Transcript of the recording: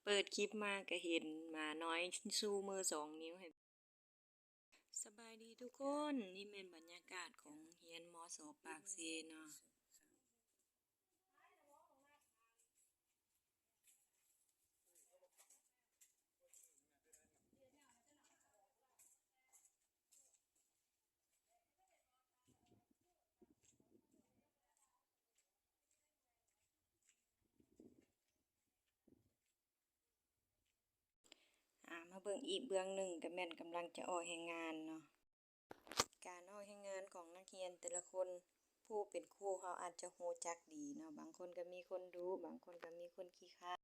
ເປີດຄລິບມາກະເຫັນໝານ້ອຍຊູມືສອງນິ້ວໃຫ້. ສະບາຍດີທຸກຄົນ, ນີ້ແມ່ນບັນຍາກາດຂອງໂຮງຮຽນ ມສ ປາກເຊເນາະ. ອາ ມາເບິ່ງອີກເບື້ອງໜຶ່ງ ກະແມ່ນກຳລັງຈະອອກແຮງງານເນາະ. ການອອກແຮງງານຂອງນັກຮຽນແຕ່ລະຄົນ, ຜູ້ເປັນຄູເຮົາອາດຈະຮູ້ຈັກດີເນາະ, ບາງຄົນກະມີຄົນດຸ, ບາງຄົນກະມີຄົນຂີ້ຄ້ານ.